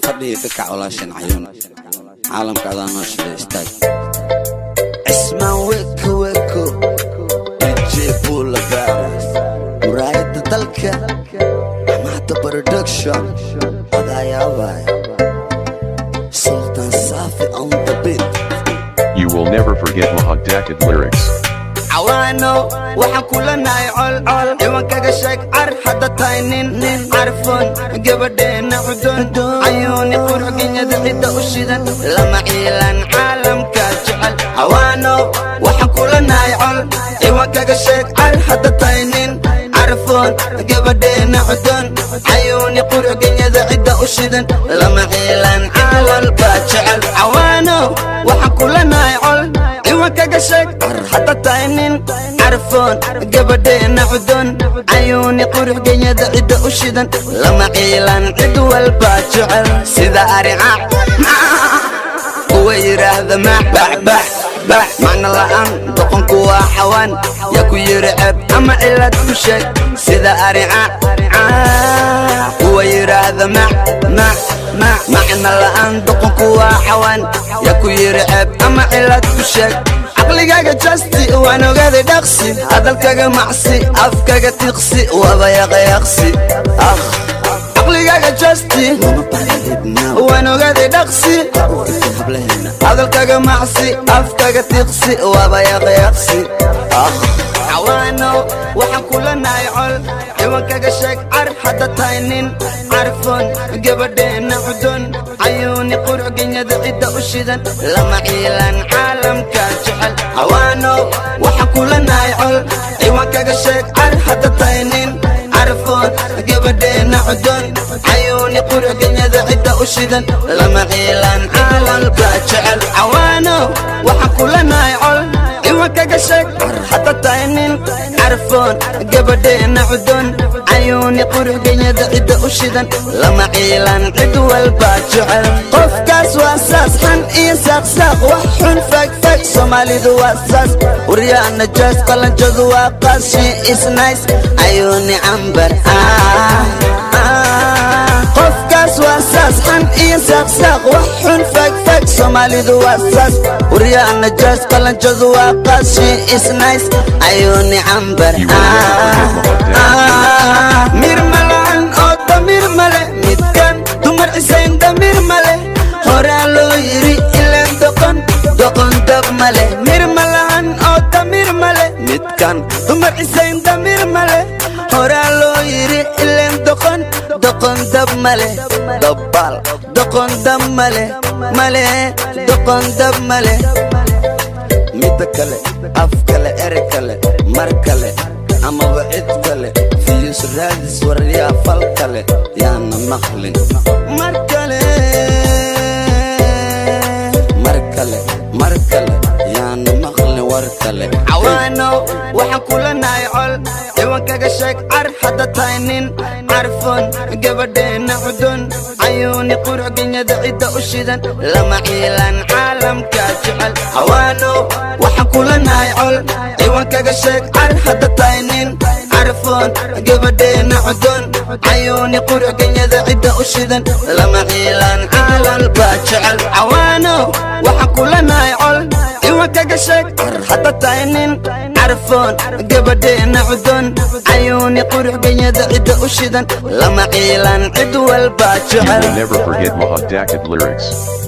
Fadhiga ka kac, walaashan cayuun. Caalamka adaa noo shiday, istaag. Cismaan Weko Weko, DJ Buula Baras, muraayadda dalka, Amaata Production, adaayaabaya Sultan Saafi on the beat. You will never forget Mahad lyrics. Cawaano, waxaan kula nahay col col. Ciwankaga sheeg car hadda tahay nin nin carfoon. Gabadheena cudon, cayuuni qurxginyada cidda u shidan, lama ciilan caalamka jecel. Cawaano, waxaan kula nahay col. Ciwankaga sheeg car hadda tahay nin carfoon. Gabadheena cudon, cayuuni qurxginyada cidda u shidan, lama ciilan caalamka jecel. Cawaano, waxaan kula nahay col. Ciwankaga sheeg car hadda tahay nin carfoon. Gabadheena cudon, cayuuni qurxgenyada cidda u shidan, lama ciilan cid walba jecel. Sida arica kuwa yidhaahda max bax bax bax, macno la'aan, doqonku waa xawaan. Yaa ku yidhi ceeb ama cilad ku sheeg? Sida arica kuwa yidhaahda max max max, macno la'aan, doqonku waa xawaan. Yaa ku yidhi ceeb ama cilad ku sheeg? Caqligaaga jasti waan ogaaday dhaqsi. Hadalkaga macsi, afkaga tiqsi, waba yaqyaqsi. Akh, caqligaaga jasti waan ogaaday dhaqsi. Hadalkaga macsi, afkaga tiqsi, waba yaqyaqsi. Akh, cawaano, waxaan kula nahay col. Ciwankaga sheeg car hadda tahay nin carfoon. Gabadheena cudon, cayuuni qurxgenyada cidda u shidan, lama ciilan caalamka jecel. Cawaano, waxaan kula nahay col. Ciwankaga sheeg car hadda tahay nin carfoon. Gabadheena cudon, cayuuni qurxgenyada cidda u shidan, lama ciilan caalamka jecel. Cawaano, waxaan kula nahay col. Ciwankaga sheeg car hadda tahay nin carfoon. Gabadheena cudon, cayuuni qurxgenyada cidda u shidan, lama ciilan cid walba jecel. Qofkaas waa saas, xan iyo saaqsaaq, wax xun fagfag. Soomaalidu waa saas, waryaa najaas, qalanjadu waa qaas. She is nice, cayuuni cambar. Qofkaas waa saas, xan iyo saaqsaaq, wax xun fagfag. Soomaalidu waa saas, waryaa najaas, qalanjadu waa qaas. She is nice, cayuuni cambar. You will never forget Mahad lyrics. Mir malaan oo damir male midkan, dumar cisayn damir male. Horaa loo yiri ileen doqon doqon dab male. Mir malaan oo damir male midkan, dumar cisayn damir male. Horaa loo yiri ileen doqon doqon dab male. Dabbaal doqon dab male male, doqon dab male. Midda kale, af kale, ere kale, mar kale amaba cid kale, views raadis, waryaa fal kale, yaana maqlin mar kale, mar kale, mar kale, yaana maqlin war kale. Cawaano, waxaan kula nahay col. Ciwankaga sheeg car hadda tahay nin carfoon. Gabadheena cudon, cayuuni qurxgenyada cidda u shidan, lama ciilan caalamka jecel. Cawaano, waxaan kula nahay col. Ciwankaga sheeg car hadda tahay nin carfoon. Gabadheena cudon, cayuuni qurxgenyada cidda u shidan, lama ciilan caalamka jecel. Cawaano, waxaan kula nahay col. Ciwankaga sheeg car hadda tahay nin carfoon. Gabadheena cudon, cayuuni qurxgenyada cidda u shidan, lama ciilan cid walba You jecel. will never forget Mahad lyrics.